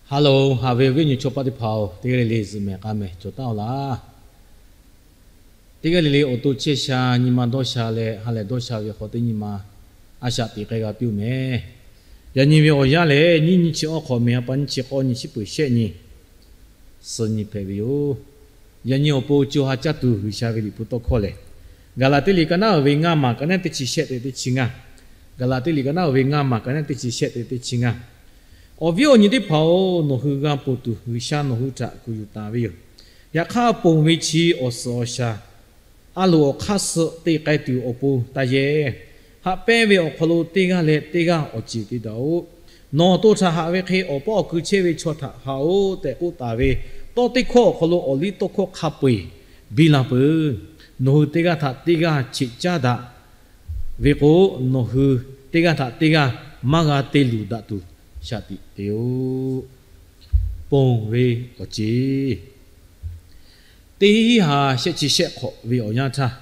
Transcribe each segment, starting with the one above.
Hello, haꞈ ve awˬ viˉ awˬ nyi chaw paˆ teˇ hpaˍ-oˬ, teˇ g'aˇ le le zuhꞈ mehˍ k'a mehˍ cawˬ taˉ-oˬ laˇ. Teˇ g'aˇ le le awˬ to chehˇ sha, nyi ma dawˇ sha leh ha lehˬ dawˇ sha ve hk'aw teˇ nyi ma a shaꞈ teꞈ k'ai g'a piˇ-oˬ mehˍ. Yaꞈ nyi ve awˬ yanˇ lehˬ, nyiˇ nyi chi awˇ hk'awꞈ mehˍ, ha pa nyiˇ chi k'awˇ nyi, shiˉ peuˍ shehˆ nyi, suhˍ nyi hpehꞈ ve yoˬ. Yaꞈ nyi awˬ pon co ha caˇ tuˬ G'uiˬsha ve liꞈ hpu tawˇ hkawˇ lehˬ, Gaˍlaˍtiˆ liꞈ ka naˉ uiˍ ve ngaˇ maˬ ka naˉ teˇ chi shehˆ tehꞈ teˇ chi ngaˇ. Gaˍlaˍtiˆ liꞈ ka naˉ uiˍ ve ngaˇ maˬ ka naˉ teˇ chi shehˆ tehꞈ teˇ chi ngaˇ. Awˬ viˉ awˬ nyi teˇ hpaˍ-oˬ, nawˬ hui g'a ponˬ tuˬ G'uiˬsha nawˬ hui htaꞈ kuˬ yuˬ taˍ ve yoˬ. Yaꞈ hk'aˇ, ponˬ ve chi awˬ suhˍ awˬ shaˍ a loˍ awˬ hk'aˇ suh te k'ai tuˬ awˬ pon taˇ yehˇ. Haꞈ pehnˇ ve awˬ hk'aw lo teˇ g'aˇ leh teˇ g'aˇ awˬ ceˬ te daꞈ-oꞈ. Nawˬ awˬ to htaꞈ haꞈ ve hk'e, awˬ pawˆ awˬ kui chehˇ ve chaw htaꞈ haꞈ-oꞈ tehꞈ k'oˆ taˍ ve tawˇ teˇ hkawˇ awˬ hk'aw lo awˬ liˇ tawˇ hkawˇ hk'a peu-eˬ biˇ la peuˬ. Nawˬ hui teˇ g'aˇ htaꞈ teˇ g'aˇ cheꞈ caˇ daꞈ ve k'o, nawˬ hui teˇ g'aˇ htaꞈ teˇ g'aˇ maˇ g'a te luˬ daꞈ tuˬ shaˍ tiꞈ te-oꞈ. Ponˬ ve awˬ ceˬ. Teˇ hinˉ ha shehˆ chi shehˆ hk'awꞈ ve awˬ yanˇ htaˇ,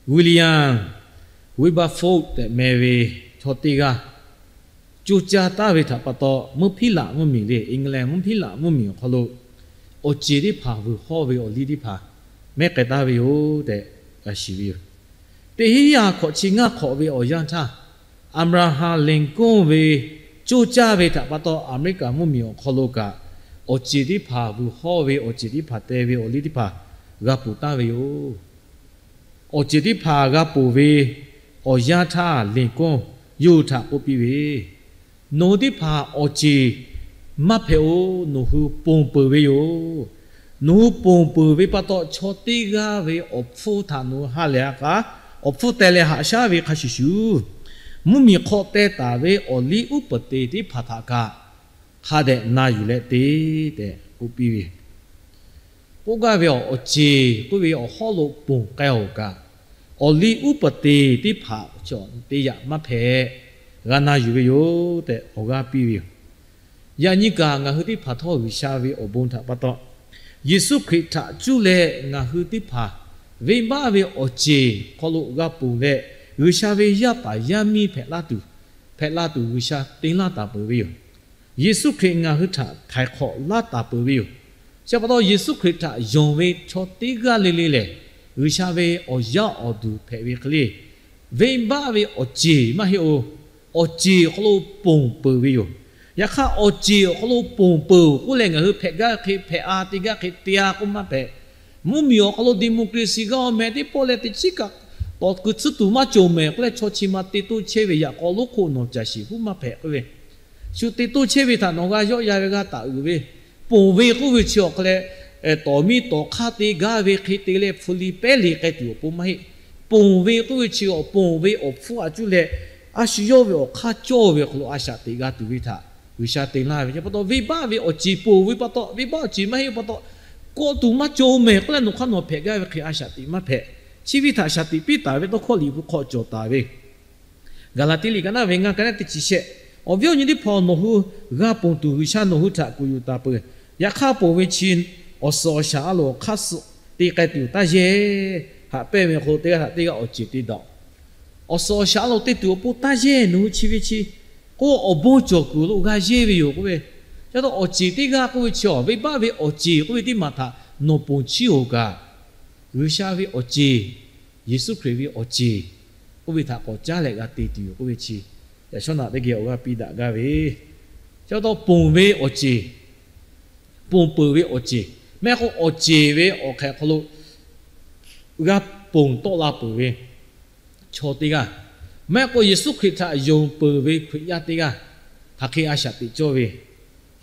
William Wilberforce tehꞈ meh ve chaw teˇ g'aˇ coˇ caˇ taˍ ve htaꞈ pa taw, mvuhˇ hpiˉ laꞈ mvuhˇmiˬ le, England mvuhˇ hpiˉ laꞈ mvuhˇmiˬ awˬ hk'aw lo awˬ ceˬ teˇ hpaˍ vuiˬ hawˇ ve awˬ liˇ teˇ hpaˍ mehˉ k'ai taˍ ve yoˬ tehꞈ g'a shiˍ ve yoˬ. Teˇ hinˉ ha hkawꞈ chi ngaˇ hk'awꞈ ve awˬ yanˇ htaˇ, Abraham Lincoln ve coˇ caˇ ve htaꞈ pa taw, Aˍmeˍriˆkaˍ mvuhˇmiˬ awˬ hk'aw lo kaꞈ awˬ ceˬ teˇ hpaˍ vuiˬ hawˇ ve, awˬ ceˬ teˇ hpaˍ te ve awˬ liˇ teˇ hpaˍ g'a ponˬ taˍ ve yoˬ. Awˬ ceˬ teˇ hpaˍ g'a ponˬ ve awˬ yanˇ htaˇ, Lincoln yawˇ hui htaꞈ k'oˆ piˇ ve, Nawˬ hui teˇ hpaˍ awˬ ceˬ maˇ hpehꞈ-oˬ. Nawˬ hui ponˬ peuˬ ve yoˬ. Nawˬ hui ponˬ peuˬ ve pa taw, chaw teˇ g'aˇ ve awˬ hpfuhˇ htaꞈ nawˬ hui ha lehˬ a k'a, awˬ hpfuhˇ teh leh haꞈ shaˉ ve hk'a shuˍ shuˍ, mvuhˇmiˬ hk'aw teh taˍ ve awˬ liˇ uˉ peunˍ te teˇ hpaˍ htaꞈ kaꞈ hk'a dehꞈ na yuˬ leh te tehꞈ k'oˆ piˇ ve. K'oˆ gaˇ ve, awˬ ceˬ k'oˆ ve awˬ hawˉ lo ponˬ k'ai-oˬ kaꞈ, awˬ liˇ uˉ peunˍ te teˇ hpaˍ chaw teˇ yaꞈ maˇ hpehꞈ, g'a na yuˬ ve yoˬ tehꞈ awˬ g'aˇ piˇ ve yoˬ. Yaꞈ nyi kaꞈ ngaˬ hui teˇ hpaˍ htawˇ G'uiˬsha ve awˬ bon htaꞈ pa taw, Yeˍsuˆ Hkriꞈ htaꞈ cuˇ leh ngaˬ hui teˇ hpaˍ venˇbaˆ ve awˬ ceˬ hk'aw lo g'a ponˬ leh, G'uiˬsha ve yaˇ paˍ yaˇ miˇ hpehꞈ laˇ tuˬ, hpehꞈ la tuˬ G'uiˬsha te laˇ taˍ peuˬ ve yoˬ. Yeˍsuˆ Hkriꞈ ngaˬ hui htaꞈ htaiˍ hk'awꞈ laˇ taˍ peuˬ ve yoˬ. Chi pa taw, Yeˍsuˆ Hkriꞈ htaꞈ yonˍ ve chaw teˇ g'aˇ le le lehˬ, G'uiˬsha ve awˬ yaˇ awˬ duˬ hpehꞈ ve hk'e le, venˇbaˆ ve awˬ ceˬ maˇ heˆ-oˬ. Awˬ ceˬ awˬ hk'aw lo ponˬ peuˬ ve yoˬ. Yaꞈ hk'aˇ, awˬ ceˬ awˬ hk'aw lo ponˬ peuˬ k'oˆ leh, ngaˬ hui hpehꞈ gaˇ hk'e hpehꞈ-a, te gaˇ hk'e te-a k'oˆ maˇ hpehꞈ. Mvuhˇmiˬ awˬ hk'aw lo democracy g'a-oˬ meh, teˇ pawˆ leh teˇ chiˉ kaꞈ tawˍ kuiˬ tsuhˇ tuˬ maˇ cawˬ mehˍ k'oˆ leh, chaw chi ma te toˇ chehˇ ve yaꞈ k'aw lonˉ hk'oˆ nawˬ caˬ shiˍ k'oˆ maˇ hpehꞈ k'oˆ ve. Shu te toˇ chehˇ ve htaꞈ nawˬ g'a yawˆ yan ve g'a taˍ uiˍ ve, ponˬ ve k'oˆ ve chi awˬ hk'aw leh, tawˍ miˇ tawˍ hk'aˇ te gaˇ ve hk'e te leh hpu li pehˉ le k'ai tuˬ awˬ pon maˇ heˆ. Ponˬ ve k'oˆ ve chi awˬ ponˬ ve awˬ hpfuhˇ a cuˇ leh, a shu yawˇ ve awˬ hk'aˇ cawˇ ve awˬ hk'aw lo a shaꞈ teꞈ g'a tuˬ ve htaꞈ G'uiˬsha te laˇ ve. Chi pa taw, venˇbaˆ ve awˬ ceˬ ponˬ ve pa taw, venˇbaˆ awˬ ceˬ maˇ heˆ ve pa taw, kawˆ tuˬ maˇ cawˬ mehˍ k'oˆ leh nawˬ hk'aˇ nawˬ hpehꞈ gaˇ ve hk'e a shaꞈ teꞈ maˇ hpehꞈ. Chi ve htaꞈ shaꞈ teꞈ piˇ taˍ ve tawˇ hkawˇ Liꞈ hpu hk'aw cawˬ taˍ ve Gaˍlaˍtiˆ liꞈ ka naˉ ve ngaˇ ka naˉ teˇ chi shehˆ. Awˬ viˉ awˬ nyi teˇ hpaˍ, nawˬ hui g'a ponˬ tuˬ G'uiˬsha nawˬ hui htaꞈ kuˬ yuˬ taˍ peuˬ. Yaꞈ hk'aˇ, ponˬ ve chi awˬ suhˍ awˬ shaˍ a loˍ awˬ hk'aˇ suh te k'ai tuˬ taˇ yehˇ. Haꞈ pehnˇ ve awˬ hk'aw lo teˇ g'aˇ htaꞈ teˇ g'aˇ awˬ ceˬ te daꞈ. Awˬ suhˍ awˬ shaˍ a loˍ te tuˬ awˬ pon taˇ yehˇ. Nawˬ hui chi ve chi k'o, awˬ bon cawˬ kuiˬ lo g'a yehˇ ve yoˬ k'oˆ ve. Chi pa taw, awˬ ceˬ teˇ g'aˇ k'oˆ ve chi, venˇbaˆ ve awˬ ceˬ k'oˆ ve teˇ maˬ htaꞈ nawˬ ponˬ chiˇ-oˬ kaꞈ, G'uiˬsha ve awˬ ceˬ, Yeˍsuˆ Hkriꞈ ve awˬ ceˬ k'oˆ ve htaꞈ k'awꞈ caˉ leh g'a te tuˬ yoˬ k'oˆ ve chi, yaꞈ shawˉ naꞈ teˇ geh awˬ g'aˇ piˇ daꞈ gaˇ ve. Chi pa taw, ponˬ ve awˬ ceˬ, ponˬ peuˬ ve awˬ ceˬ, mehˆ k'o awˬ ceˬ ve awˬ hk'ehꞈ hk'aw lo g'a ponˬ tawˆ la peuˬ ve chaw teˇ g'aˇ, mehˆ k'o Yeˍsuˆ Hkriꞈ htaꞈ yonˍ peuˬ ve Hkriꞈ yaˇ teˇ g'aˇ, hk'aˬ hk'e a shaꞈ teꞈ cawˇ ve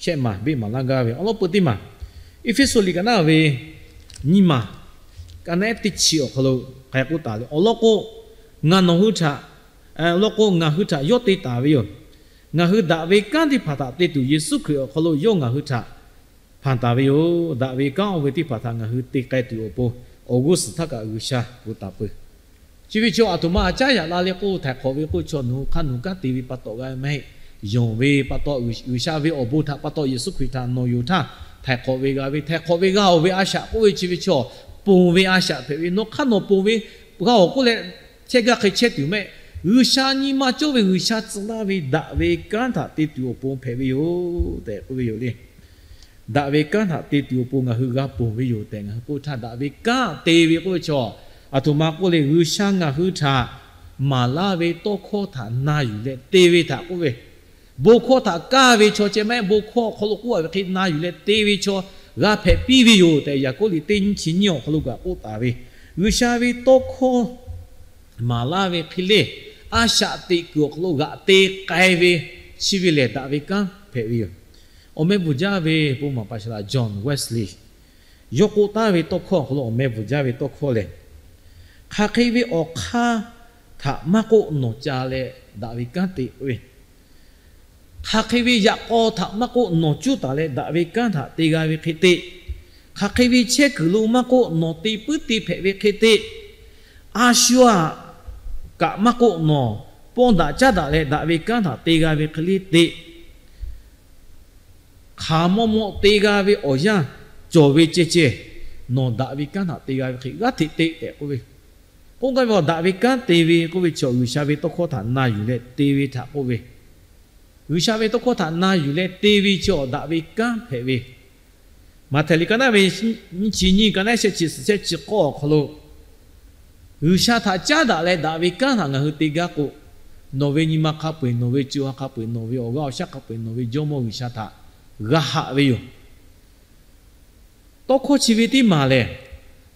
shehˆ maˬ beˆ maˍ laˇ gaˇ ve awˬ lawn peu teˇ maˬ. Eˇfeˇsuꞈ liꞈ ka naˉ ve nyiˇ maˬ ka naˉ teˇ chi awˬ hk'aw lo k'ai k'oˆ taˍ ve awˬ lawn k'o, ngaˬ nawˬ hui htaꞈ, awˬ lawn k'o, ngaˬ hui htaꞈ yawˇ te taˍ ve yoˬ. Ngaˬ hui daꞈ ve kanˉ teˇ hpaˍ htaꞈ te tuˬ Yeˍsuˆ Hkriꞈ awˬ hk'aw lo yawˇ ngaˬ hui htaꞈ hpanˍ taˍ ve yoˬ. Daꞈ ve kanˉ oˇ ve teˇ hpaˍ htaꞈ ngaˬ hui te k'ai tuˬ awˬ pon, awˬ g'uˇ suhˍ htaˇ kaꞈ G'uiˬsha gu taˍ peuˬ. Chi ve chi aˬ htoꞈ ma a caˉ yaꞈ la le k'o, htaiˍ hk'awꞈ ve k'oˆ ve chi nawˬ hui hk'aˇ nawˬ kanˉ te ve pa taw g'a ve maˇ heˆ. Yonˍ ve pa taw, G'uiˬsha ve awˬ bon htaꞈ pa taw Yeˍsuˆ Hkriꞈ htaꞈ nawˬ yoˬ htaˇ, htaiˍ hk'awꞈ ve g'a ve, htaiˍ hk'awꞈ ve g'a-oˬ ve a shaꞈ k'oˆ ve chi ve chi ponˬ ve a shaꞈ hpehꞈ ve. Nawˬ hk'aˇ nawˬ ponˬ ve g'a-oˬ k'oˆ leh chehˇ gaˇ hk'e chehˇ tuˬ mehˆ. G'uiˬsha nyi ma cawˇ ve G'uiˬsha tcuh laˇ ve daꞈ ve kanˉ htaꞈ te tuˬ awˬ pon hpehꞈ ve yoˬ tehꞈ k'oˆ ve yoˬ le. Daꞈ ve kanˉ htaꞈ te tuˬ awˬ pon ngaˬ hui g'a ponˬ ve yoˬ tehꞈ ngaˬ hui k'oˆ htaˇ, daꞈ ve kanˉ te ve k'oˆ ve chaw, aˬ htoꞈ ma k'oˆ le, G'uiˬsha ngaˬ hui htaꞈ maˍ laˇ ve tawˇ hkawˇ htaꞈ na yuˬ leh te ve htaꞈ k'oˆ ve, bon hkawˇ htaꞈ kaˇ ve chaw ceh maˇ heˆ, bon hkawˇ awˬ hk'aw lo k'oˆ a ve hk'e na yuˬ leh te ve chaw g'a hpehꞈ piˇ ve yoˬ tehꞈ, Yaˍkoˆ liꞈ teˇ nyiˇ chi nyiˇ awˬ hk'aw lo kaꞈ k'oˆ taˍ ve, G'uiˬsha ve tawˇ hkawˇ maˍ laˇ ve hk'e le, a shaꞈ teꞈ kuiˬ awˬ hk'aw lo g'aꞈ te k'ai ve, chi ve lehˬ daꞈ ve kanˉ hpehꞈ ve yoˬ. Awˬ meh bvuhˬ jaˇ ve bon maˍ paˍ shaˍ laꞈ John Wesley yawˇ k'oˆ taˍ ve tawˇ hkawˇ awˬ hk'aw lo awˬ meh bvuhˬ jaˇ ve tawˇ hkawˇ lehˬ, hk'aˬ hk'e ve awˬ hk'aˇ htaꞈ maˇ k'oˆ nawˬ ca leh daꞈ ve kanˉ te k'oˆ ve, hk'aˬ hk'e ve yaꞈ k'aw htaꞈ maˇ k'oˆ nawˬ cuˇ taˍ leh daꞈ ve kanˉ htaꞈ te g'a ve hk'e te, hk'aˬ hk'e ve chehˇ kuiˬ lo maˇ k'oˆ nawˬ te puiˉ te hpehꞈ ve hk'e te, a shu aꞈ kaꞈ maˇ k'oˆ nawˬ pawnˇ daꞈ caˉ daꞈ leh daꞈ ve kanˉ htaꞈ te g'a ve hk'e le te, hk'aˬ mawˇ mawˇ te g'a ve awˬ yanˇ cawˬ ve ceh ceh, nawˬ daꞈ ve kanˉ htaꞈ te g'a ve hk'e g'aˇ hteꞈ te tehꞈ k'oˆ ve. K'oˆ gaˇ ve awˬ daꞈ ve kanˉ te ve k'oˆ ve chaw, G'uiˬsha ve tawˇ hkawˇ htaꞈ na yuˬ leh te ve htaꞈ k'oˆ ve. G'uiˬsha ve tawˇ hkawˇ htaꞈ na yuˬ leh te ve chaw daꞈ ve kanˉ hpehꞈ ve. Maꞈhtehˍ liꞈ ka naˉ ve nyiˇ chi nyiˇ, ka naˉ shehˆ chi suhˍ shehˆ chi k'awˇ awˬ hk'aw lo, G'uiˬsha htaꞈ caˉ daꞈ leh daꞈ ve kanˉ htaꞈ ngaˬ hui te gaˇ k'o, nawˬ ve nyi ma hk'a peu-eˬ, nawˬ ve co ha hk'a peu-eˬ, nawˬ ve awˬ g'aˇ awˬ shaˉ hk'a peu-eˬ, nawˬ ve jawˇmawˇ G'uiˬsha htaꞈ g'a haꞈ ve yoˬ. Tawˇ hkawˇ chi ve teˇ maˬ lehˬ,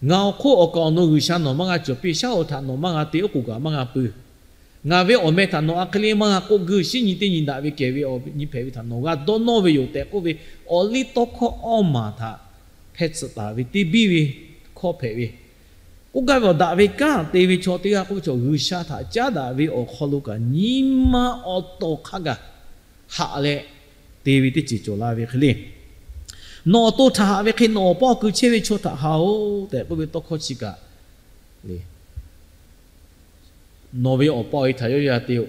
ngaˬ awˬ hk'oˆ awˬ kaˍ awˬ nu G'uiˬsha nawˬ maˇ g'a cawˬ piˇ, shaˉ hoꞈ htaꞈ nawˬ maˇ g'a te, oˉ k'oˍ kaꞈ maˇ g'a pui, ngaˬ ve awˬ meh htaꞈ nawˬ a hk'e le maˇ g'a k'oˆ guiˇ, shinˉ nyi teˇ nyi daꞈ ve kehˬ ve awˬ nyi hpehꞈ ve htaꞈ nawˬ g'a dawˇ nawˇ ve yoˬ tehꞈ k'oˆ ve, awˬliˇtawˇhkawˇ awˇ maˬ htaꞈ hpeh tsuhꞈ taˍ ve teˇ biˇ ve hkawˇ hpehꞈ ve. K'oˆ gaˇ ve awˬ daꞈ ve kanˉ te ve chaw teˇ g'aˇ k'oˆ ve chaw, G'uiˬsha htaꞈ caˉ daꞈ ve awˬ hk'aw lo kaꞈ nyi ma awˬ to hk'a gaˬ haꞈ leh te ve teˇ ceuˬ cawˬ la ve hk'e le. Nawˬ awˬ to htaꞈ haꞈ ve hk'e nawˬ awˬ paˇ awˬ kui chehˇ ve chaw htaꞈ haꞈ-oˬ tehꞈ k'oˆ ve tawˇ hkawˇ chi kaꞈ le. Nawˬ ve awˬ pa awˬ e htaꞈ yawˇ yaˇ te-o.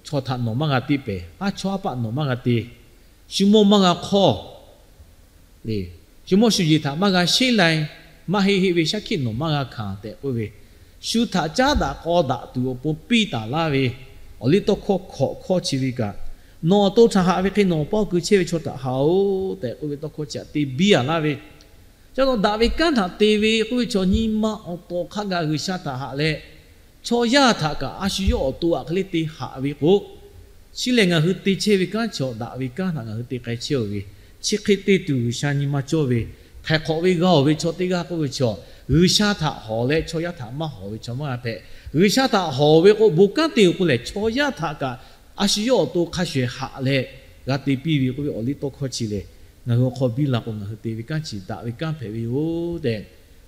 Chaw htaꞈ nawˬ maˇ g'a te pehˍ, aˉ chawˇ aˉ paˆ nawˬ maˇ g'a te, shu mawˇ maˇ g'a hk'awˇ le, shu mawˇ shu yeˬ htaꞈ maˇ g'a sheˉ lai, maˇ heˆ heˆ ve shaˉ hkiˆ nawˬ maˇ g'a hkanˍ tehꞈ k'oˆ ve, shu htaꞈ caˉ daꞈ k'aw daꞈ tuˬ awˬ pon piˇ taˍ laˇ ve awˬliˇtawˇhkawˇ hkawꞈ hkawˇ chi ve kaꞈ, nawˬ awˬ to htaꞈ haꞈ ve hk'e nawˬ awˬ paˇ awˬ kui chehˇ ve chaw htaꞈ haꞈ-oˬ tehꞈ k'oˆ ve tawˇ hkawˇ chi htaꞈ te biˇ a laˇ ve. Chi pa taw daꞈ ve kanˉ htaꞈ te ve k'oˆ ve chaw nyi ma awˬ to hk'a gaˬ G'uiˬsha htaꞈ haꞈ leh, chaw yaˇ htaꞈ kaꞈ a shu yawˇ awˬ to aꞈ hk'e le te haꞈ ve k'o, chi lehˬ ngaˬ hui te chehˇ ve kanˉ chaw daꞈ ve kanˉ htaꞈ ngaˬ hui te k'ai chehˇ-oˬ ve, chi hk'e te tuˬ G'uiˬsha nyi ma cawˇ ve. Htaiˍ hk'awꞈ ve g'a-oˬ ve chaw teˇ g'aˇ k'oˆ ve chaw, G'uiˬsha htaꞈ hawˬ leh chaw yaˇ htaꞈ maˇ hawˬ ve chaw maˇ g'a hpehꞈ. G'uiˬsha htaꞈ hawˬ ve k'o, bon kanˉ te-oˬ k'o lehˬ, chaw yaˇ htaꞈ kaꞈ a shu yawˇ awˬ to hk'a shuˍ eˬ haꞈ leh g'a te piˇ ve k'oˆ ve awˬliˇtawˇhkawˇ chi lehˬ, ngaˬ hui awˬ hk'aw biˇ la k'o ngaˬ hui te ve kanˉ chi daꞈ ve kanˉ hpehꞈ ve yoˬ tehꞈ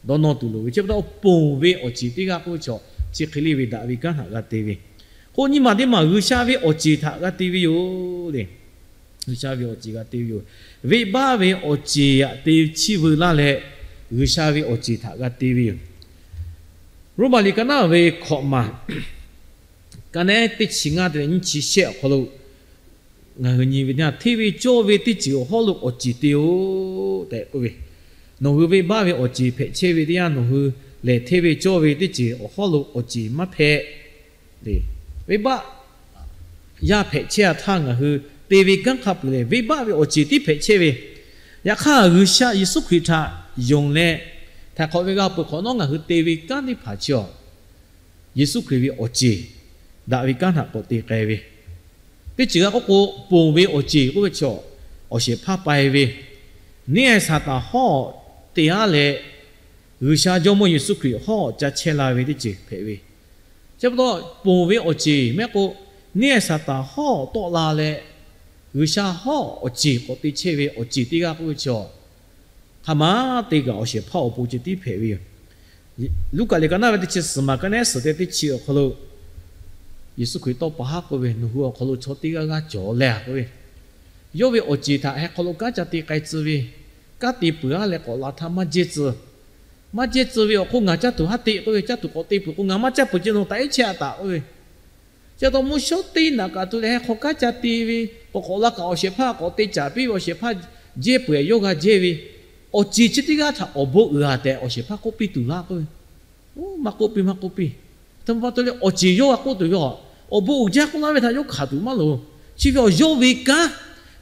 dawˇ nawˇ tuˬ loˍ ve. Chi pa taw ponˬ ve awˬ ceˬ teˇ g'aˇ k'oˆ ve chaw, chi hk'e le ve daꞈ ve kanˉ htaꞈ g'a te ve. K'o nyi maˬ teˇ maˬ G'uiˬsha ve awˬ ceˬ htaꞈ g'a te ve yoˬ le. G'uiˬsha ve awˬ ceˬ g'a te ve yoˬ. Venˇbaˆ ve awˬ ceˬ aꞈ te chiˇ veu laˇ leh, G'uiˬsha ve awˬ ceˬ htaꞈ g'a te ve yoˬ. Roˉmaꞈ liꞈ ka naˉ ve hkawꞈ maˬ ka naˉ teˇ chi ngaˇ te leh nyiˇ chi shehˆ awˬ hk'aw lo ngaˬ hui nyi ve teˇ yanˇ, hteˇ ve cawˇ ve teˇ ceuˬ awˬ hawˉ lo awˬ ceˬ te-oˬ tehꞈ k'oˆ ve, nawˬ hui venˇbaˆ ve awˬ ceˬ hpehꞈ chehˇ ve teˇ yanˇ, nawˬ hui lehˬ hteˇ ve cawˇ ve teˇ ceuˬ awˬ hawˉ lo awˬ ceˬ maˇ hpehꞈ le. Venˇbaˆ yaˇ hpehꞈ chehˇ-a htaˇ ngaˬ hui te ve kanˉ hk'a peuˬ lehˬ, venˇbaˆ ve awˬ ceˬ tiˉ hpehꞈ chehˇ ve. Yaꞈ hk'aˇ G'uiˬsha Yeˍsuˆ Hkriꞈ htaꞈ yonˍ leh htaiˍ hk'awꞈ ve g'a peuˬ hk'awꞈ nawˉ ngaˬ hui te ve kanˉ teˇ hpaˍ chi-a, Yeˍsuˆ Hkriꞈ ve awˬ ceˬ daꞈ ve kanˉ htaꞈ k'awꞈ te k'ai ve. Teˇ ceuˬ g'a k'oˆ k'o, ponˬ ve awˬ ceˬ k'oˆ ve chaw, awˬ shehˍ hpaˇ pai ve, neˇ haiˬ Saˍtanˍ hawˉ te-a leh, G'uiˬsha Jawˇmawˇ Yeˍsuˆ Hkriꞈ hawˉ ca chehˇ la ve teˇ ceuˬ hpehꞈ ve. Chi pa taw ponˬ ve awˬ ceˬ mehˆ k'o, neˇ haiˬ Saˍtanˍ hawˉ tawˆ la leh, G'uiˬsha hawˉ awˬ ceˬ k'awꞈ te chehˇ ve awˬ ceˬ teˇ g'aˇ k'oˆ ve chaw, hk'a ma te kaꞈ awˬ shehˍ hpaˇ awˬ pon ceh tiˉ hpehꞈ ve yoˬ. Luˉkaꞈ liꞈ ka naˉ ve teˇ chi suhˍ maˬ ka naˉ suhˍ te teˇ chi awˬ hk'aw lo, Yeˍsuˆ Hkriꞈ tawˇ pa haˉ k'oˆ ve, nawˬ hui awˬ hk'aw lo chaw teˇ g'aˇ g'aˇ cawˬ leh k'oˆ ve, yawˇ ve awˬ ceˬ htaꞈ heh hk'aw lo kanˉ ca te k'ai tcuh ve, kanˉ te peuˬ-a leh k'awꞈ la htaˇ maˇ jehˇ tcuh. Maˇ jehˇ tcuh ve awˬ hk'oˆ ngaˬ caˇ tuˬ haˉ te k'oˆ ve, caˇ tuˬ k'awꞈ te peuˬ k'o ngaˬ maˇ caˇ peuˬ ceh nawˬ taꞈ iˉ chehˇ-a taꞈ k'oˆ ve. Chi pa taw mvuhˇ shawˉ teˇ naꞈ kaꞈ tu leh heh hk'aw kanˉ ca te ve, k'awꞈ k'awꞈ la kaꞈ awˬ shehˍ hpaˇ k'awꞈ te caˍ piˇ ve, awˬ shehˍ hpaˇ jehˇ peuˬ-eˬ yawˇ g'a jehˇ ve, awˬ ceˬ chi teˇ g'aˇ htaꞈ awˬ bon uiˍ-a tehꞈ awˬ shehˍ hpaˇ k'oˆ piˇ tuˬ laˇ k'oˆ ve. Maˇ k'oˆ piˇ, maˇ k'oˆ piˇ. Htoꞈ ma pa taw leh awˬ ceˬ yawˇ g'a k'oˆ tuˬ ve, Awˬ bon uiˍ jaˇ k'oˆ laˇ ve htaꞈ yawˇ hkanˍ tuˬ maˇ loˍ. Chi ve awˬ yawˇ ve kanˉ,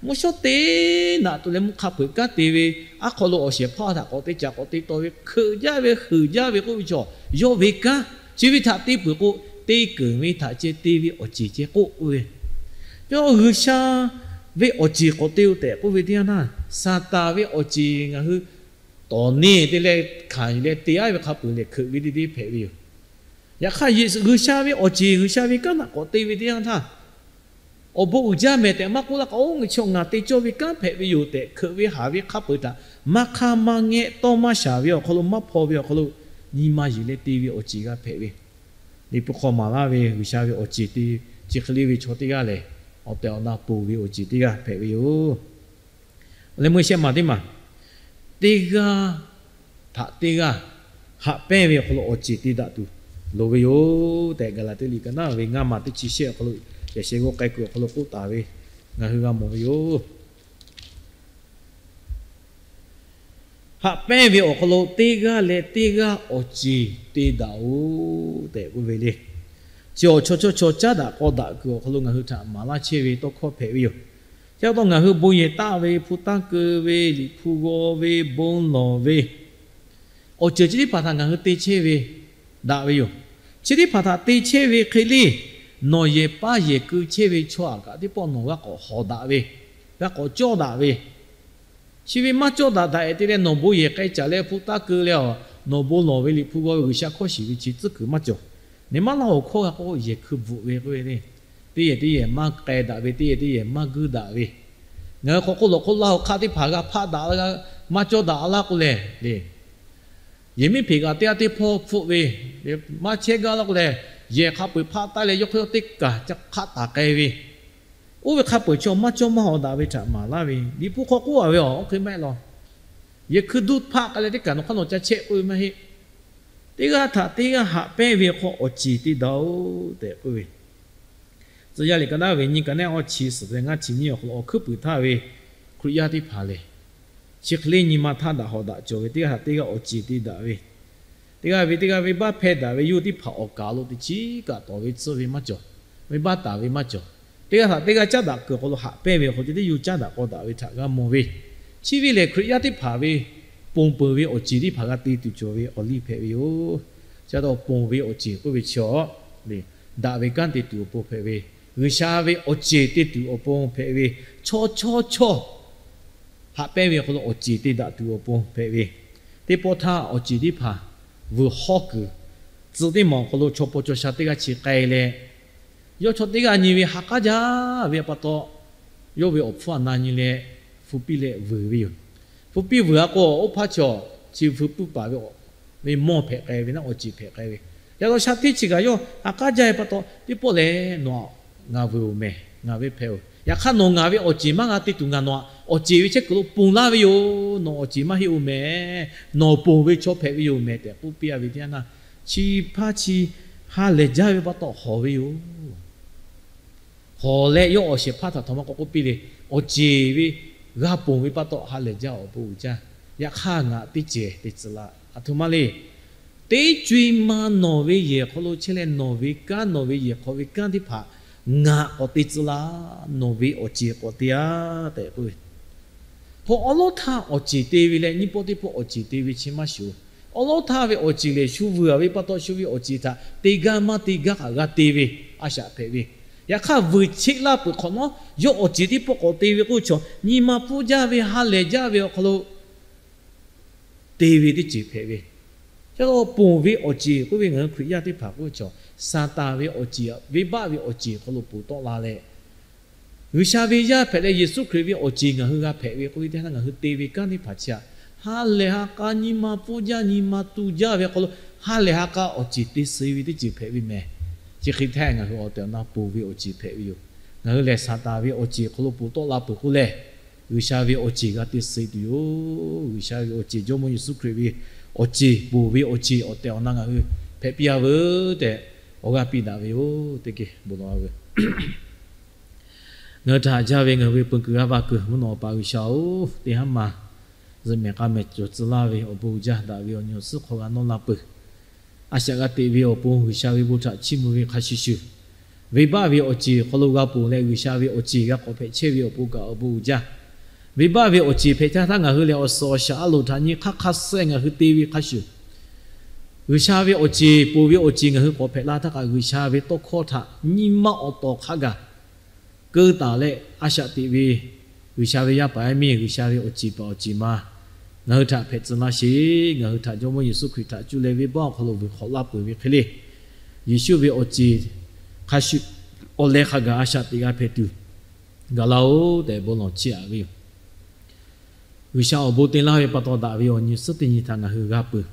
mvuhˇ shawˉ teˇ naꞈ tuˬ leh mvuhˇ hk'a peu-eˬ kanˉ te ve, aˉ hk'aw lo awˬ shehˍ hpaˇ htaꞈ k'awꞈ te caˍ k'awꞈ te taw ve, hkeuꞈ jaˇ ve, heuˬ jaˇ ve k'oˆ ve chaw, yawˇ ve kanˉ chi ve htaꞈ te peuˬ k'o, te keunˍ ve htaꞈ ceh te ve awˬ ceˬ ceh k'oˆ k'oˆ ve. Yawˇ G'uiˬsha ve awˬ ceˬ k'awꞈ te-o tehꞈ k'oˆ ve teˇ yanˇ htaˇ, Saˍtanˍ ve awˬ ceˬ ngaˬ hui tawˍ neˇ te leh hkanˍ yuˬ leh te aˉ ve hk'a peu-eˬ lehˬ hkeuꞈ ve te te hpehꞈ ve yoˬ. Yaꞈ hk'aˇ, G'uiˬsha ve awˬ ceˬ, G'uiˬsha ve kanˉ htaꞈ k'awꞈ te ve teˇ yanˇ htaˇ, awˬ bon uiˍ jaˇ mehˍ tehꞈ maˇ k'oˆ laˇ k'o, oˇ ngaˬ chi ngaˬ te cawˇ ve kanˉ hpehꞈ ve yoˬ tehꞈ hkeuꞈ ve haˍ ve hk'a peu-eˬ htaꞈ maˇ hk'aˇ maˇ ngehˆ tawˇ maˇ shaˍ ve awˬ hk'aw lo, maˇ hpaw ve awˬ hk'aw lo, nyi ma yeˬ leh te ve awˬ ceˬ g'a hpehꞈ ve. Liꞈ hpu hk'aw maˍ laˇ ve G'uiˬsha ve awˬ ceˬ te, chi hk'e le ve chaw teˇ g'aˇ lehˬ, awˬ tehˬ awˬ na ponˬ ve awˬ ceˬ teˇ g'aˇ hpehꞈ ve yoˬ. Leh meuˇ shehˆ maˬ teˇ maˬ, teˇ g'aˇ htaꞈ teˇ g'aˇ haꞈ pehnˇ ve awˬ hk'aw lo awˬ ceˬ te daꞈ tuˬ loˍ ve yoˬ tehꞈ, Gaˍlaˍtiˆ liꞈ ka naˉ ve ngaˇ maˬ teˇ chi shehˆ awˬ hk'aw lo, yaꞈ sheh g'aw k'ai kuiˬ awˬ hk'aw lo k'oˆ taˍ ve ngaˬ hui g'a mawˬ ve yoˬ. Haꞈ pehnˇ ve awˬ hk'aw lo teˇ g'aˇ leh teˇ g'aˇ awˬ ceˬ te daꞈ-oˬ tehꞈ k'oˆ ve le. Chi awˬ chaw chawˇ chaw caˉ daꞈ k'aw daꞈ kuiˬ awˬ hk'aw lo ngaˬ hui htaꞈ maˍ laˇ chehˇ ve tawˇ hkawˇ hpehꞈ ve yoˬ. Chi pa taw ngaˬ hui bon yehˬ taˆ ve, hpu taˇ keu ve, Liꞈ hpu g'aw ve, bon lawˬ ve, awˬ ceuˬ chi teˇ hpaˍ htaꞈ ngaˬ hui te chehˇ ve daꞈ ve yoˬ. Chi teˇ hpaˍ htaꞈ te chehˇ ve hk'e le, nawˬ yehˬ paˇ yehˬ keu chehˇ ve chaw aꞈ kaꞈ teˇ pawˆ nawˬ g'a k'awꞈ hawˍ daꞈ ve, g'a k'awꞈ cawˇ daꞈ ve, chi ve maˇ cawˇ daꞈ daꞈ-e te leh nawˬ bon yehˬ k'ai caˍ leh hpu taˇ keu leh, nawˬ bon lawˬ ve, Liꞈ hpu g'aw ve, G'uiˬsha hkawˇ shiˍ ve chi tcuhˉ kuiˬ maˇ cawˬ. Neˇ maˇ laˇ awˬ hkawˇ g'a k'o yehˬ hkui bvuhꞈ ve k'oˆ ve le. Teˇ yehˬ teˇ yehˬ maˇ k'ai daꞈ ve, teˇ yehˬ teˇ yehˬ maˇ guiˇ daꞈ ve, ngaˬ hui hk'aw k'oˆ lawˬ k'oˆ laˇ awˬ hk'aˇ teˇ hpaˍ g'a hpaˆ daꞈ, maˇ cawˇ daꞈ laˇ k'o lehˬ le, yehˬ miˉ hpeꞈ g'a teˇ g'aˇ teˇ hpawˇ hpfuhˆ ve, maˇ chehˇ gaˇ laˇ k'o lehˬ, yehˬ hk'a peu-eˬ hpaˆ taˉ leh yawˇ hk'e yawˇ teˇ kaˬ ca hk'aˆ taˍ k'ai ve, oˇ ve hk'a peu-eˬ chaw maˇ cawˇ maˇ hawˍ daꞈ ve htaꞈ maˍ laˇ ve, Liꞈ hpu hk'aw k'oˆ-a ve awˬ hk'e maˇ heˆ law. Yehˬ hkui duˇ hpaˆ k'ai leh teˇ kaˬ nawˬ hk'aˇ nawˬ ca chehˇ k'oˆ ve maˇ heˆ. Teˇ g'aˇ htaꞈ teˇ g'aˇ haꞈ pehnˇ ve hk'aw awˬ ceˬ te daꞈ-oˬ tehꞈ k'oˆ ve, Tcuh yaˇ liꞈ ka naˉ ve nyiˇ ka neˉ awˇ chi suhˍ leh ngaˇ chi nyiˇ awˬ hk'aw lo awˬ hkuiˉ puiˍ htaˇ ve Hkriꞈ yaˇ teˇ hpaˍ lehˬ, chi hk'e le nyi ma htaˇ daꞈ hawˍ daꞈ cawˬ ve, teˇ g'aˇ htaꞈ teˇ g'aˇ awˬ ceˬ te daꞈ ve, teˇ g'aˇ ve teˇ g'aˇ venˇbaˆ hpehˇ daꞈ ve, yawˇ teˇ hpaˍ awˬ kaˍ lo teˇ chiˉ kaꞈ tawˍ ve tcuhˇ ve maˇ cawˬ, venˇbaˆ taˍ ve maˇ cawˬ. Teˇ g'aˇ htaꞈ teˇ g'aˇ caˉ daꞈ kuiˬ awˬ hk'aw lo haꞈ pehnˇ ve awˬ hk'aw ceh tiˉ yawˇ caˉ daꞈ k'aw daꞈ ve htaꞈ g'a mawˬ ve, chi ve lehˬ Hkriꞈ yaˇ teˇ hpaˍ ve ponˬ peuˬ ve awˬ ceˬ teˇ hpaˍ g'a te tuˬ cawˬ ve awˬ liˇ hpehꞈ ve yoˬ. Chi pa taw ponˬ ve awˬ ceˬ k'oˆ ve chi awˬ, daꞈ ve kanˉ te tuˬ awˬ pon hpehꞈ ve, G'uiˬsha ve awˬ ceˬ te tuˬ awˬ pon hpehꞈ ve, chaw chawˇ chawˇ haꞈ pehnˇ ve awˬ hk'aw lo awˬ ceˬ te daꞈ tuˬ awˬ pon hpehꞈ ve, teˇ pawˆ htaˇ awˬ ceˬ teˇ hpaˍ vuiˬ hawˉ kuiˬ, tcuh teˇ maˬ awˬ hk'aw lo chaw paw chaw sha teˇ g'aˇ chi k'ai leh, yawˇ chaw teˇ g'aˇ nyi ve ha k'aˉ jaˇ ve pa taw, yawˇ ve awˬ hpfuhˇ aˬ na nyi leh hpu piˇ leh vuiˬ ve yoˬ. Hpu piˇ vuiˬ-a k'o, oˇ hpaˇ chaw chi hpu puiˇ paˍ ve ve mawˇ hpehꞈ k'ai ve naˉ, awˬ ceˬ hpehꞈ k'ai ve. Yaꞈ taw sha teˇ chi kaꞈ yawˇ ha k'aˉ jaˇ ve pa taw, teˇ pawˆ lehˬ nawˬ ngaˬ vuiˬ-oˬ mehˍ, ngaˬ ve hpehꞈ-oˬ. Yaꞈ hk'aˇ nawˬ ngaˬ ve awˬ ceˬ maˇ g'a te tuˬ ngaˬ nawˬ awˬ ceˬ ve chehˇ kuiˬ lo ponˬ laˇ ve yoˬ. Nawˬ awˬ ceˬ maˇ heˆ-oˬ mehˍ. Nawˬ ponˬ ve chaw hpehꞈ ve yoˬ mehˍ tehꞈ k'oˆ piˇ-a ve teˇ yanˇ htaˇ, chi hpaˇ chi ha lehˬ jaˇ ve pa taw hawˍ ve yoˬ. Hawˍ leh yawˇ awˬ shehˍ hpaˇ htaꞈ htaꞈ ma k'awꞈ k'oˆ piˇ le, awˬ ceˬ ve g'a ponˬ ve pa taw ha lehˬ jaˇ, awˬ bon uiˍ jaˇ. Yaꞈ hk'aˇ ngaˬ teˇ cehˬ te tcuh la, aˬ htoꞈ ma le. Teˇ co-e ma nawˬ ve yehˬ hk'aw lo chehˇ leh nawˬ ve kanˉ, nawˬ ve yehˬ hk'aw ve kanˉ teˇ hpaˍ ngaˬ k'awꞈ te tcuh la, nawˬ ve awˬ ceˬ k'awꞈ te-a tehꞈ k'oˆ ve, hk'o awˉ lawˉ htaˇ awˬ ceˬ te ve leh nyiˇ pawˆ teˇ pawˆ awˬ ceˬ te ve chi maˇ shuˍ. Awˉ lawˉ htaˇ ve awˬ ceˬ lehˬ shu vuiˬ-a ve pa taw shu ve awˬ ceˬ htaꞈ te gaˇ maˇ te gaˇ kaꞈ g'a te ve a shaꞈ hpehꞈ ve. Yaꞈ hk'aˇ vuiˬ cheˆ laˇ peuˬ hk'awꞈ nawˉ yawˇ awˬ ceˬ teˇ pawˆ k'awꞈ te ve k'oˆ ve chaw, nyi ma pfuhˇ jaˇ ve ha lehˬ jaˇ ve awˬ hk'aw lo te ve teˇ ceuˬ hpehꞈ ve. Chi ponˬ ve awˬ ceˬ k'oˆ ve ngaˬ hui Hkriꞈ yaˇ teˇ hpaˍ k'oˆ ve chaw, Saˍtanˍ ve awˬ ceˬ, venˇbaˆ ve awˬ ceˬ hk'aw lo ponˬ tawˆ la leh, G'uiˬsha ve yaˇ hpehꞈ leh Yeˍsuˆ Hkriꞈ ve awˬ ceˬ ngaˬ hui g'a hpehꞈ ve k'oˆ ve teˇ yanˇ, ngaˬ hui te ve kanˉ teˇ hpaˍ chi htaꞈ ha lehˬ ha k'a nyi ma pfuhˇ jaˇ, nyi ma tu jaˇ ve awˬ hk'aw lo ha lehˬ ha k'a awˬ ceˬ te suh ve teˇ ceuˬ hpehꞈ ve mehˍ. Chi hk'e htaˇ ngaˬ hui awˬ tehˬ awˬ na ponˬ ve awˬ ceˬ hpehꞈ ve yoˬ. Ngaˬ hui lehˬ Saˍtanˍ ve awˬ ceˬ hk'aw lo ponˬ tawˆ la peuˬ k'oˆ lehˬ, G'uiˬsha ve awˬ ceˬ g'a te suh tuˬ yoˬ. G'uiˬsha ve awˬ ceˬ, Jawˇmawˇ Yeˍsuˆ Hkriꞈ ve awˬ ceˬ, ponˬ ve awˬ ceˬ awˬ tehˬ awˬ na ngaˬ hui hpehꞈ piˇ-a veuˬ tehꞈ awˬ g'aˇ piˇ daꞈ ve yoˬ. Teˇ geh bon lawˬ-a veuˬ. Ngaˬ hui htaꞈ haꞈ jaˇ ve ngaˬ hui ve peu kuiˬ g'aˇ va kuiˬ mvuhˇ naw awˬ pa G'uiˬsha-oˬ, teˇ haˉ ma zuhꞈ mehˍ k'a mehˍ cawˬ tcuh laˇ ve awˬ bon uiˍ jaˇ daꞈ ve awˬ nyi awˬ suhˉ hk'aw g'a nawˇ la peuˬ. A shaꞈ g'a teꞈ ve awˬ pon G'uiˬsha ve bon htaꞈ chiˇ mvuh ve hk'a shuˍ shuˍ, Venˇbaˆ ve awˬ ceˬ hk'aw lo g'a ponˬ leh, G'uiˬsha ve awˬ ceˬ g'a k'awꞈ hpehꞈ chehˇ ve awˬ pon kaꞈ awˬ bon uiˍ jaˇ. Venˇbaˆ ve awˬ ceˬ hpehꞈ chehˇ htaˇ, ngaˬ hui lehˬ awˬ suhˍ awˬ shaˍ a loˍ htaꞈ nyi hk'aˇ hk'a suh ngaˬ hui te ve hk'a shuˍ, G'uiˬsha ve awˬ ceˬ, ponˬ ve awˬ ceˬ ngaˬ hui k'awꞈ hpehꞈ la htaˇ kaꞈ, G'uiˬsha ve tawˇ hkawˇ htaꞈ nyi ma awˬ tawˍ hk'a gaˬ keu taˍ leh, a shaꞈ teꞈ ve G'uiˬsha ve yaˇ paˍ yaˇ miˇ, G'uiˬsha ve awˬ ceˬ paˍ awˬ ceˬ ma ngaˬ hui htaꞈ hpehꞈ tcuh laˇ sheˍ. Ngaˬ hui htaꞈ Jawˇmawˇ Yeˍsuˆ Hkriꞈ htaꞈ cuˇ leh venˇbaˆ awˬ hk'aw lo vuiˬ hk'awꞈ laˇ peuˬ ve hk'e le, Yeˍsuˆ ve awˬ ceˬ hk'a shuˍ awˬ leh hk'a gaˬ a shaꞈ teꞈ g'a hpehꞈ tuˬ gaˬ laˇ-oˆ tehꞈ bon lawˬ chiˇ aꞈ ve yoˬ. G'uiˬsha awˬ bon te laˇ ve pa taw daꞈ ve awˬ nyi suhˉ teˇ nyi htaꞈ ngaˬ hui g'a peuˬ.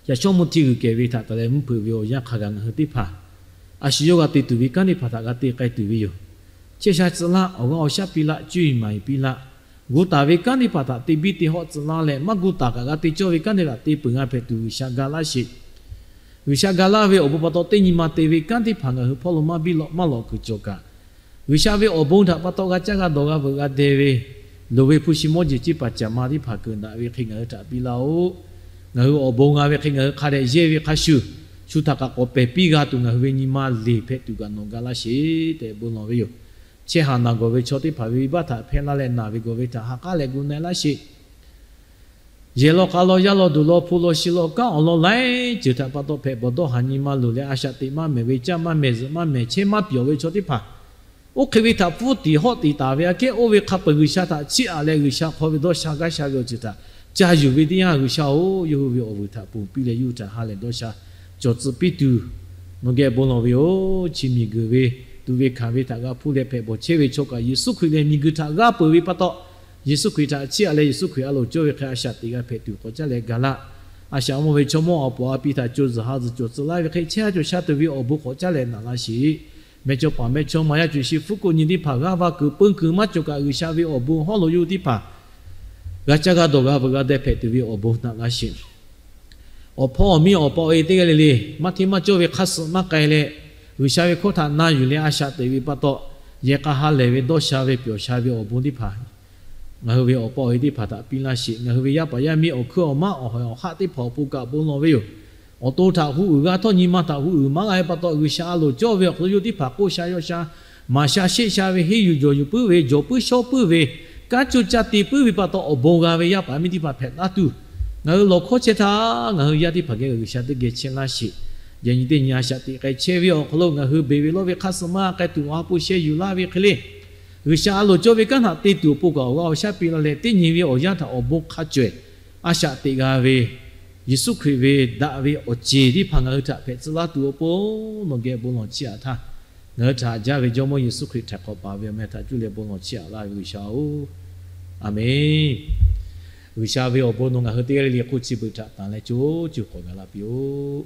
Yaꞈ shawˉ mvuhˇ hti g'uiˬ kehˬ ve htaꞈ taˍ leh mvuhˇ hpeuꞈ ve awˬ yanˇ hk'a gaˬ ngaˬ hui teˇ hpaˍ a shu yawˇ g'a te tuˬ ve kanˉ teˇ hpaˍ htaꞈ g'a te k'ai tuˬ ve yoˬ. Chehˇ sha tcuh laˇ, awˬ g'aˇ awˬ shaˉ piˇ laˇ, cuˇ yiˍ maˍ yiˍ piˇ laˇ, gu taˍ ve kanˉ teˇ hpaˍ htaꞈ te biˇ te hawˆ tcuh laˇ leh, maˇ gu taˍ kaꞈ g'a te cawˇ ve kanˉ teˇ hpaˍ te peuˬ g'a hpehꞈ tuˬ G'uiˬsha ga laˇ sheˍ. G'uiˬsha ga laˇ ve awˬ bon pa taw teˇ nyi ma te ve kanˉ teˇ hpaˍ ngaˬ hui hpawˇ lo maˇ biˇ lawꞈ maˇ lawꞈ kuiˬ cawˬ kaꞈ, G'uiˬsha ve awˬ bon htaꞈ pa taw g'a caˇ g'a dawˬ g'a veuꞈ g'a deh ve, loˍ ve hpu shi mawˇ jeˬ ciˇ paˍ caˍ ma teˇ hpaˍ keunˍ daꞈ ve hk'e ngaˬ hui htaꞈ piˇ laˇ-oˆ. Ngaˬ hui awˬ bon g'a ve hk'e ngaˬ hui hk'a dehꞈ yehˇ ve hk'a shuˍ, shu htaꞈ kaꞈ k'awꞈ pehˬ piˇ g'a tuˬ ngaˬ hui ve nyi ma leˬ hpehꞈ tuˬ kaꞈ nawˬ ga laˇ sheˍ tehꞈ bon lawˬ ve yoˬ. Chehˇ haˍ naˬ gawˬ ve chaw teˇ hpaˍ ve venˇbaˆ htaꞈ hpehˇ laˇ leh naˬ ve gawˬ ve htaꞈ ha k'aˉ leh gu na-e laˇ sheˍ. Yehˬ law k'a law yaˇ law duˬ law hpu law shi law kanˉ awˬ lawn laiˉ ceuˬ htaꞈ pa taw hpehꞈ bawˬ dawˇ haˍ nyi ma loˬ leh, a shaꞈ teꞈ maˇ mehˍ ve caˇ maˇ mehˍ zuhꞈ maˇ mehˍ chehˇ maˇ pyawˬ ve chaw teˇ hpaˍ, oˇ hk'e ve htaꞈ pfuhˇ tiˍ hawˆ tiˍ taˍ ve aꞈ kehˉ oˇ ve hk'a peu-eˬ G'uiˬsha htaꞈ chiˇ aꞈ leh, G'uiˬsha hk'aw ve dawˇ sha gaˇ sha ve awˬ ceuˬ htaꞈ ca yuˬ ve teˇ yanˇ, G'uiˬsha-oˬ, yawˇ hui ve awˬ vuiˬ htaꞈ ponˬ piˇ leh yawˇ hui htaꞈ ha lehˬ dawˇ sha cawˬ tcuh piˇ tuˬ nawˬ geh bon lawˬ ve yoˬ. Chi miˬguiˬ ve tuꞈ ve hkanˍ ve htaꞈ g'a hpuˇ leh hpehꞈ bawˬ chehˇ ve chaw kaꞈ Yeˍsuˆ Hkriꞈ lehˬ miˬguiˬ htaꞈ g'aˇ peuˬ ve pa taw, Yeˍsuˆ Hkriꞈ htaꞈ chiˇ aꞈ leh Yeˍsuˆ Hkriꞈ a loˍ cawˇ ve hk'e a shaꞈ teꞈ g'a hpehꞈ tuˬ k'awꞈ caˇ leh ga laˇ. A shaꞈ mawˇ ve chaw mawˇ awˬ poˍ a pi htaꞈ co zuhˬ ha zuhˬ cawˬ tcuh laˇ ve hk'e chehˇ ha cawˬ sha tuˬ ve awˬ bon k'awꞈ caˇ leh naꞈ laˇ sheˍ. Mehˇchawˇ paˍ mehˇchawˇma yaˇ cuˬ shi hpfuhˇ k'oˆ nyi teˇ hpaˍ g'aˇ va kuiˬ peun kuiˬ maˇ cawˬ kaꞈ G'uiˬsha ve awˬ bon hawˉ lo yawˇ hui teˇ hpaˍ g'a caˇ g'a dawˬ g'a veuꞈ g'a deh hpehꞈ tuˬ ve awˬ bon naꞈ laˇ sheˍ. Awˬ hpawˇ awˬ miˇ awˬ pa awˬ e teˇ g'aˇ le le maˇ hteˇ maˇ cawˇ ve hk'aˇ suh maˇ k'ai leh, G'uiˬsha ve hkawˇ htaꞈ na yuˬ leh a shaꞈ teꞈ ve pa taw, yehˬ k'a ha lehˬ ve dawˇ sha ve pyawˬ sha ve awˬ bon teˇ hpaˍ ngaˬ hui ve awˬ pa awˬ e teˇ hpaˍ htaꞈ piˇ laˇ sheˍ. Ngaˬ hui ve yaˇ paˍ yaˇ miˇ awˬ hkuiˉ awˬ maˉ awˬ hawˍ awˬ haˆ teˇ hpaˍ awˬ pon kaꞈ bon lawˬ ve yoˬ. Awˬ to htaꞈ hu uiˍ g'a htawˇ nyi ma htaꞈ hu uiˍ maˇ g'a ve pa taw, G'uiˬsha a loˍ cawˇ ve awˬ hk'aw lo yawˇ teˇ hpaˍ k'oˆ sha yaw sha, maˍ sha sheˆ sha ve, henˇ yuˬ jawˬ yuˬ puiˉ ve, jawˬ puiˉ shawˉ puiˉ ve, kanˉ coˇ caˇ te puiˉ ve pa taw awˬ bon g'a ve yaˇ paˍ miˇ teˇ hpaˍ hpehꞈ taˉ tuˬ, ngaˬ hui lawˬ hkawˇ chehˇ htaˇ ngaˬ hui yaˇ teˇ hpaˍ geh G'uiˬsha teˇ geh chehˇ laˇ sheˍ. Yaꞈ nyi teˇ nyi a shaꞈ teꞈ k'ai chehˇ ve awˬ hk'aw lo ngaˬ hui beˬ ve lawˇ ve hk'aˇ suh maˇ k'ai tuˬ awˬ ha hpu sheh yuˬ laˇ ve hk'e le, G'uiˬsha a loˍ cawˇ ve kanˉ htaꞈ te tuˬ awˬ pon kaꞈ awˬ g'aˇ awˬ shaˉ piˇ laˇ leh, teˇ nyi ve awˬ yanˇ htaꞈ awˬ bon hk'a cawehˬ a shaꞈ teꞈ g'a ve, Yeˍsuˆ Hkriꞈ ve daꞈ ve awˬ ceˬ teˇ hpaˍ ngaˬ hui htaꞈ hpehꞈ tcuh laˇ tuˬ awˬ pon nawˬ geh bon lawˬ chiˇ aꞈ htaˇ, ngaˬ hui htaꞈ haꞈ jaˇ ve Jawˇmawˇ Yeˍsuˆ Hkriꞈ htaꞈ hk'awꞈ paˍ ve awˬ meh htaꞈ cuˇ leh bon lawˬ chiˇ aꞈ laˇ ve G'uiˬsha-oˬ, Aˬmenˍ. G'uiˬsha ve awˬ bon nawˬ ngaˬ hui teˇ g'aˇ le le hk'oˆ chi beuꞈ htaꞈ tanˬ leh co co k'awꞈ gaˬ la piˇ-oˆ.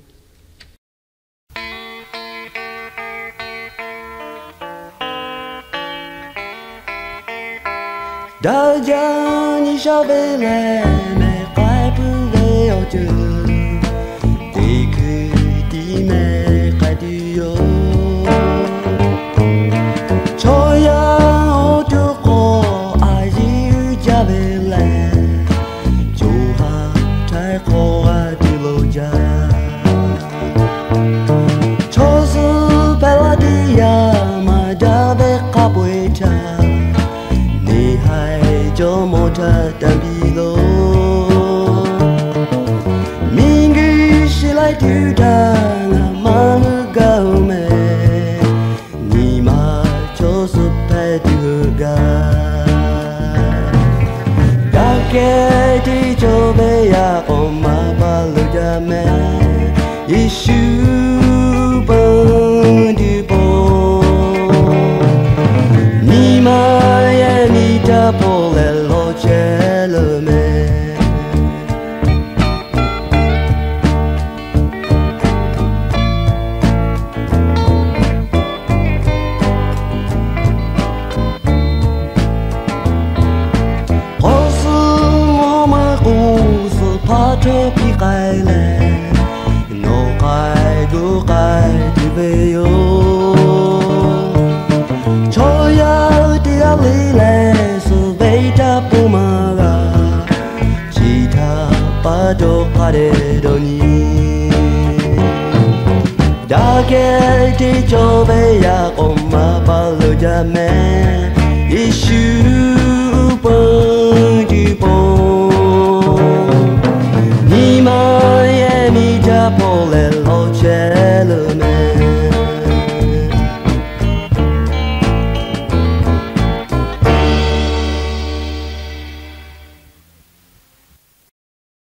Daꞈ jaˇ nyi sha ve lehˬ mehˬ k'ai puiˉ ve awˬ ceuˬ, teˇ hkui tiˉ mehˬ k'ai tuˬ yoˬ. Chaw yaˇ awˬ to k'awꞈ a yiˉ jaˇ ve lehˬ, co ha htaiˍ hk'awꞈ g'a tuˬ lo jaˇ. Chaw suhˍ hpehꞈ la teˇ yanˇ maˇ daꞈ ve k'a peu-eˬ htaꞈ, neˇ haiˬ jawˇmawˇ htaꞈ tanˇ piˇ loˬ. Miˬguiˬ shiˍ laiˉ tuˬ htaꞈ ngaˬ maˇ hu gaˇ-oˬ mehˬ, nyi ma chaw suhˍ hpehꞈ tuˬ hui gaˇ. Daꞈ kehˬ teˇ cawˬ ve yaꞈ k'aw maˇ paˇ lo jaˇ mehˬ, Yeˍsuˆ peuˬ tuˬ pon, nyi ma yehˬ miˬ htaꞈ hpawˇ leh lawˬ chehˇ leuˬ mehˬ. K'awꞈ suh mawˇ maˇ k'oˆ, suhˍ hpaˇ htawˇ piˇ k'ai leh, nawˬ k'ai gu k'ai tuˬ ve yoˬ. Chaw yaˇ teˇ g'aˇ le leh suhˍ ve htaˇ pon maˇ g'a, chi htaꞈ pa taw hk'a dehꞈ dawˇ nyi. Daꞈ kehˬ te cawˇ ve yaꞈ k'aw maˇ pa leuˬ jaˇ mehˍ. Yeˍsuˆ